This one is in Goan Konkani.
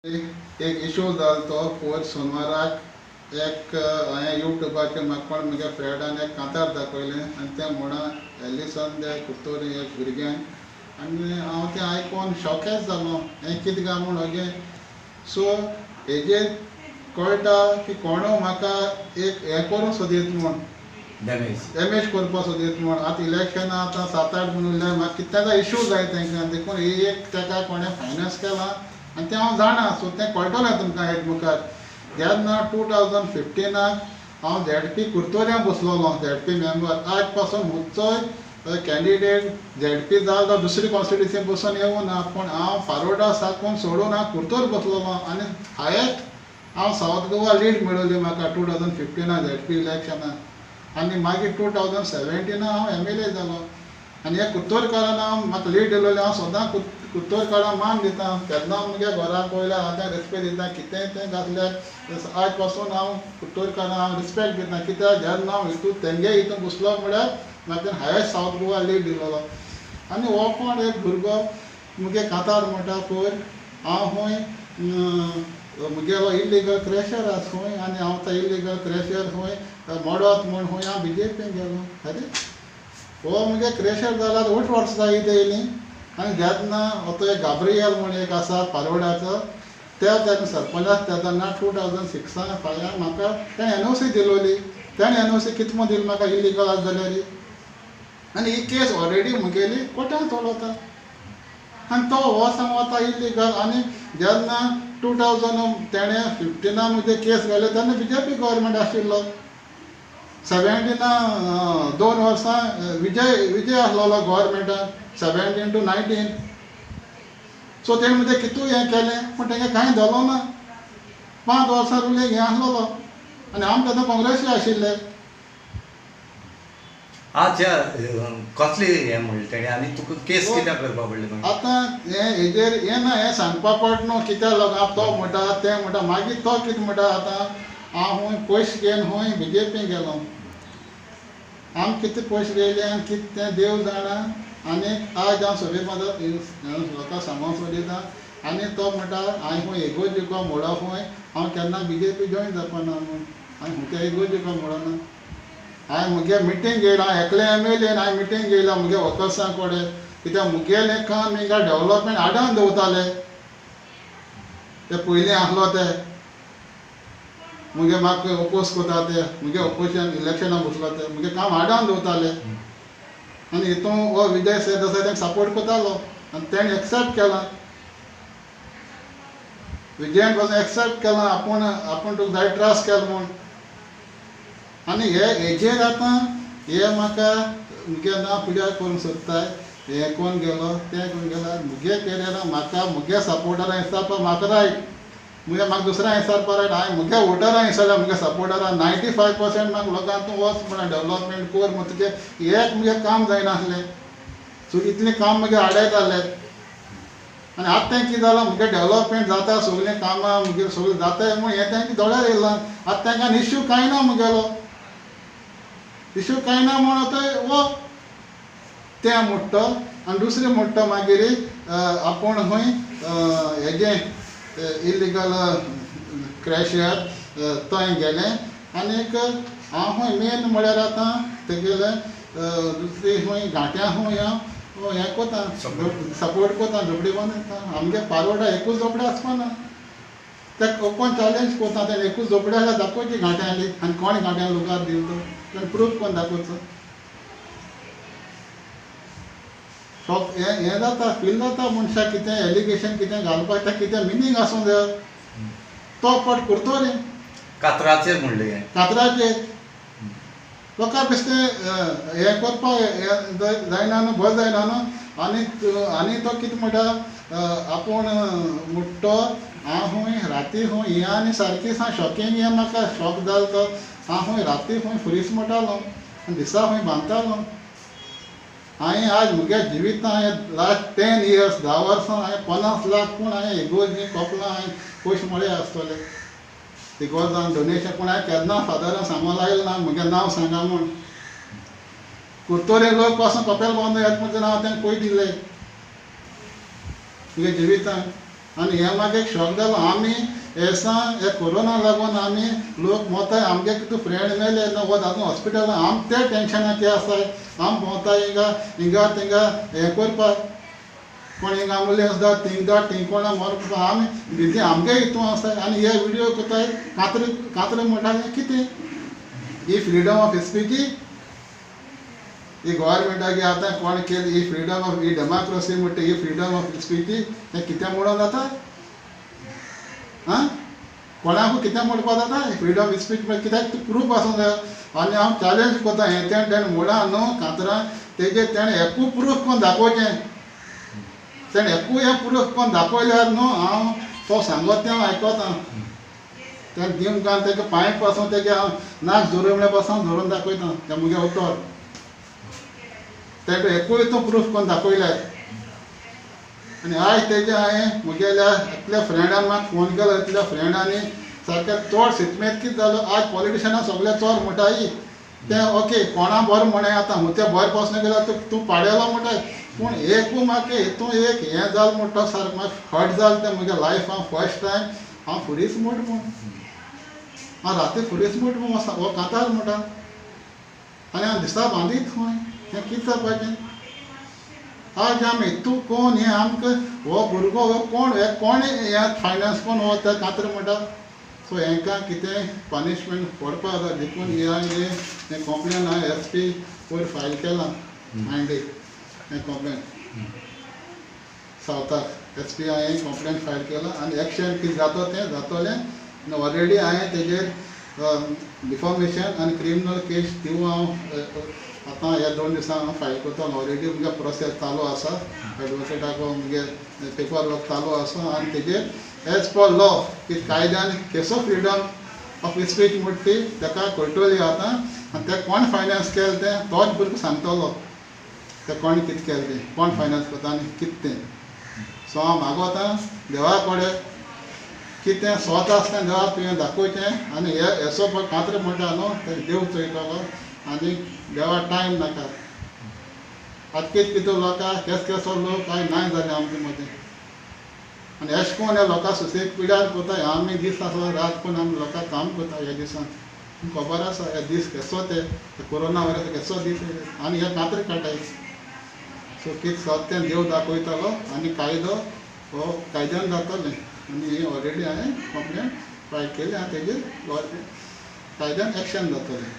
एक इशू जालो तो पयर सोनवाराक एक हांवें युट्यूबाचेर म्हाका कोण म्हज्या फ्रेंडान एक कांतार दाखयलें आनी तें म्हणा एलिसन दे कुर्तोरी एक भुरग्यान आनी हांव तें आयकोन शॉकेज जालो, हें कितें काय म्हूण अगेन. सो हेजेर कळटा की कोणू म्हाका एक हें करूंक सोदीत म्हूण, डॅमेज करपाक सोदीत म्हूण. आतां इलेक्शनां आतां 7-8 म्हूण उरल्या, म्हाका कितें इशू जाय तांकां, देखून ही एक ताका कोणें फायनान्स केलां आनी तें हांव जाणा. सो तें कळटलें तुमकां हेज मुखार. जेन्ना 2015 हांव झेडपी कुर्तोऱ्यां बसलोलो, झेडपी मेंबर, आज पासून मुचोय कॅन्डिडेट झेडपी जालो तो दुसरी कॉन्स्टिट्युन्सी बसून येवना, पूण हांव फारोडा साकून सोडून हांव कुर्तोर बसलोलो आनी हायेस्ट हांव सावथ गोवा लीड मेळोली म्हाका 2015 झेडपी इलेक्शनाक. आनी मागीर 2017 हांव MLA जालो आनी ह्या कुर्तोरकारान हांव म्हाका लीड दिलोली. हांव सदां कुर्तोरकारांक मान दिता, केन्ना मुगे घराक वयल्यार हांव तें रेस्पेद दिता, कितेंय तें घातल्यार आज पासून हांव कुर्तोरकारांक हांव रिस्पेक्ट दिता. कित्याक जेन्ना हांव हितून तेंगे हितून घुसलो म्हळ्यार म्हाका हायेस्ट सावथ गोवा लीड दिलोलो. आनी हो कोण एक भुरगो मुगे कांतार म्हणटा पयर हांव खंय मुगेलो इल्लिगल क्रेशर आसा खंय आनी हांव तो इल्लिगल क्रेशर खंय मोडत म्हूण खंय हांव BJP गेलो. अरे हो मुगे क्रेशर जाल्यार 8 वर्सां जाय येयलीं. आनी जेन्ना हो तो एक गाब्रियल म्हूण एक आसा पारोडाचो, त्या तेन्ना सरपंच आसता तेन्ना 2006 फायां म्हाका तेणें NOC दिलोली. तेणें NOC कितें म्हूण दिली म्हाका इल्लिगल आसा जाल्यार, आनी ही केस ऑलरेडी मुगेली कोर्टान चलता आनी तो हो सांगता इल्लिगल. आनी जेन्ना 2000 तेणें 15 म्हजे केस घाले तेन्ना BJP government आशिल्लो. 17 2 वर्सां विजय आसलेलो गव्हर्मेंटान 17 to 19. सो तेणें म्हजें कितू हें केलें पूण तेंगे कांय जालो ना. 5 वर्सां रुलींग हें आसलेलो आनी आम तेन्ना काँग्रेसी आशिल्ले. अच्छा, कसले हें म्हणलें तेणें आनी तुका केस कित्याक करपा पडलें? आतां हें हेजेर हें ना, हें सांगपा पडटा न्हू कित्याक लोकांक तो म्हणटा तें म्हणटा. मागीर तो कितें म्हणटा, आतां हांव खूंय पयशे घेवन खूंय BJP गेलो, आम कितें पयशे घेयले आनी कितें तें देव जाणा. आनी आज हांव सगळें मदत लोकांक सांगूंक सोदिता. आनी तो म्हणटा हांवें खूंय इगोर्जेको म्हणलो खूंय हांव केन्ना BJP join जावपाना म्हूण, हांवें खुंयच्या इगोर्जेको म्हणना. हांवें मुगे मिटींग घेयला, एकलें MLA हांवें मिटींग घेयला मुगे वर्कर्सां कडेन, कित्याक मुगेलें काम हिंगा डेवलपमेंट आडावन दवरताले ते पयलीं आसलो ते मुगे म्हाका ओपोज करता ते मुगे ओपोजिशन इलेक्शनाक बसलो ते मुगे काम आडावन दवरताले. आनी हितून हो विजय सरदेसाय तांकां सपोर्ट करतालो आनी तेणें एक्सेप्ट केलां, विजयान पासून एक्सेप्ट केलां आपूण आपूण तुका जाय त्रास केलो म्हूण. आनी हे हेजेर आतां हे म्हाका मुगे नांव पुजा करूंक सोदताय, हें कोण गेलो तें कोण गेलो. मुगे केरियरा म्हाका मुगे सपोर्टरां हिसाबा म्हाका रायट, मुगे म्हाका दुसऱ्या हिसाबा रायट. हांवें मुगे वोटरां हिसाबा मुगे सपोर्टरां 95% म्हाका लोकांक तूं वच म्हणून डेवलपमेंट कर म्हूण तुजें एक मुगे काम जायनासलें. सो इतलें काम मुगे आडयतालें. आनी आतां तें कितें जालां, मुगे डेवलपमेंट जाता सगळीं कामां मुगे सगळें जाता म्हूण हें तांकां दोळ्यार येयलां. आतां तांकां इश्यू कांय ना, मुगेलो इश्यू कांय ना म्हूण आतां हो तें म्हणटा. आनी दुसरें म्हणटा मागीर आपूण खंय हेजें इल्लिगल क्रॅशर थंय गेलें. आनीक हांव खंय मेन म्हळ्यार आतां तेगेलें दुसरी खंय घांट्या खंय हांव हें कोता सपोर्ट कोता, झोपडी बांदता. आमगे पारोडा एकूच झोपडी आसपाना, ते कोण चॅलेंज कोता तेणें एकूच झोपडी आसल्यार दाखोवची घांट्यांली आनी कोण घांट्यां लुगार दिल तो तेणें प्रूफ कोण दाखोवचो. शॉक हें हें जाता, फील जाता मनशाक कितें एलिगेशन कितें घालपाक तें कितें मिनींग आसूं जाय. तो पट करतो रे कातराचेर म्हणलें हें, कातराचेर लोकांक बेश्टें हें करपाक जायना न्हू, बरें जायना न्हू. आनी आनी तो कितें म्हणटा, आपूण मुट्टो हांव खंय राती खंय हें आनी सारकी सा शॉकिंग हें म्हाका शॉक जालो तो. हांव खंय राती खंय फुरीस म्हणटालो आनी दिसा खंय बांदतालो. हांवें आज मुगे जिवितां हांवें लास्ट 10 years 10 वर्सां हांवें 50 लाख पूण हांवें इगोर्जी कोपलां हांवें पयशे मळे आसतले इगोर्जान डोनेशन, पूण हांवें केन्ना फादरान सांगूंक लायलें ना मुगे नांव सांगा म्हूण. कुर्तोरे लोक पासून कपेल बांदून येता म्हूण हांव तांकां पयशे दिले मुगे जिवितान. आनी हें म्हाका एक शॉक जालो. आमी एसा हे कोरोना लागून आमी लोक मोताय, आमगे कितू फ्रेंड मेले ना वत आजून हॉस्पिटलान, आम ते टेंशनाचे आसाय. आम भोंवताय हिंगा हिंगा थिंगा हें करपाक, कोण हिंगा एम्बुलन्स दा थिंग दा थिंग कोणा मरपा, आमी बिजी आमगे हितून आसाय. आनी हे विडियो करताय कात्र कात्र म्हणटा हें कितें? ही फ्रिडम ऑफ स्पीची ही गव्हर्मेंटाक आतां कोण केली ही फ्रिडम ऑफ he democracy म्हणटा ही फ्रिडम ऑफ स्पीची हें कितें म्हणून जाता? आं, कोणाकूय कितें म्हणपा जाता? फ्रिडम ऑफ स्पीच म्हळ्यार कित्याक तूं प्रूफ आसूंक जाय. आनी हांव चॅलेंज करता हें तेणें तेणें म्हणलां न्हू कातरां तेजेर तेणें एकूय प्रूफ कोण दाखोवचें, तेणें एकूय हें प्रूफ कोण दाखयल्यार न्हू हांव तो सांगत तें हांव आयकता. तें दिवंक घाल तेका पांय पासून तेगे हांव नाक जोर म्हळ्यार पासून धरून दाखयता तें मुगे उतर. तेका एकूय तूं प्रूफ कोण दाखयल्यार. आनी आयज तेजे हांवें मुगेल्या इतल्या फ्रेंडान म्हाका फोन केलो, इतल्या फ्रेंडांनी सारकें चड सितमेत कितें जालो. आज पॉलिटिशनां सगळे चोर म्हणटाय तें ओके, कोणा बरें म्हणा आतां हुंय तें बरें पासून गेल्यार तूं पाडेलो म्हणटाय, पूण एकूय म्हाका हितून एक हें जालें म्हणटा सारकें म्हाका हर्ट जालें तें मुगे लायफान फर्स्ट टायम. हांव फुरीस मोट म्हूण हांव राती फुरीस मोट म्हूण हो कांतार म्हणटा आनी हांव दिसा बांदीत खंय हें कितें जावपाचें? आज आमी तूं कोण हें आमकां हो भुरगो हो कोण हे कोण हें फायनान्स कोण हो ते कात्र म्हणटा. सो हेंकां कितें पनिशमेंट पडपा जाय देखून हे हांवें हें कंप्लेन हांवें एस पी वयर फायल केलां मांडे हें कंप्लेन सावथाक एस पी हांवें कंप्लेन फायल केलां आनी एक्शन कितें जाता तें जातलें. आनी ऑलरेडी हांवें तेजेर डिफॉमेशन आनी क्रिमिनल केस दिवं हांव आतां ह्या 2 दिसांक हांव फायल करता. ऑलरेडी मुगे प्रोसेस चालू आसा, एडवोकेटाक मुगे पेपर वर्क चालू आसा आनी तेजेर एज पर लॉ की कायद्यान केसो फ्रिडम ऑफ स्पीच म्हणटा ती ताका कळटली आतां. आनी तें कोण फायनान्स केलें तें तोच भुरगो सांगतलो, तें कोण कितें केलें तें, कोण फायनान्स करता आनी कितें तें. सो हांव मागोता देवा कडेन कितें स्वता आसतना देवा तुवें दाखोवचें आनी हे हेसो पळय कात्र म्हणटा न्हू तेका देव चोयतलो आनी देवा टायम नाका. आतां कितें कितें लोकां केस केसो लोक कांय ना जाले आमचे मदीं आनी अशें कोण ह्या लोकां सुसेग पिड्यार करता. आमी दीस आसलो रात कोण आमी लोकांक काम करता ह्या दिसान खबर आसा हे दीस केसो ते कोरोना व्हायरस केसो दीस आनी हे कात्र काडटाय. सो कितें सत तें देव दाखयतलो आनी कायदो हो कायद्यान जातलें. आनी हे ऑलरेडी हांवें कंप्लेन फायल केली आनी तेजेर कायद्यान एक्शन जातलें.